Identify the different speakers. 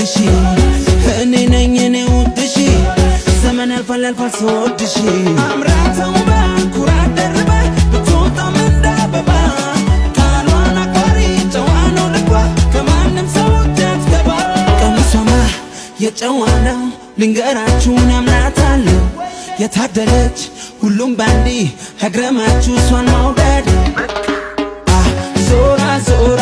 Speaker 1: ልሽ፣ እኔ ነኝ እኔ ውድሽ፣ ዘመን ያልፋል ያልፋል ስወድሽ። አምራ ተውባ ኩራት ደርባ ብትወጣም እንደ አበባ፣ ቃሏን አክባሪ ጨዋ ነው ልቧ፣ ከማንም ሰው እጅ አትገባ። ቀሚሷማ የጨዋ ነው፣ ልንገራችሁን አምናታለሁ። የታደለች ሁሉም ባንዲ እግረማችሁ እሷን መውደድ። ዞራ ዞራ።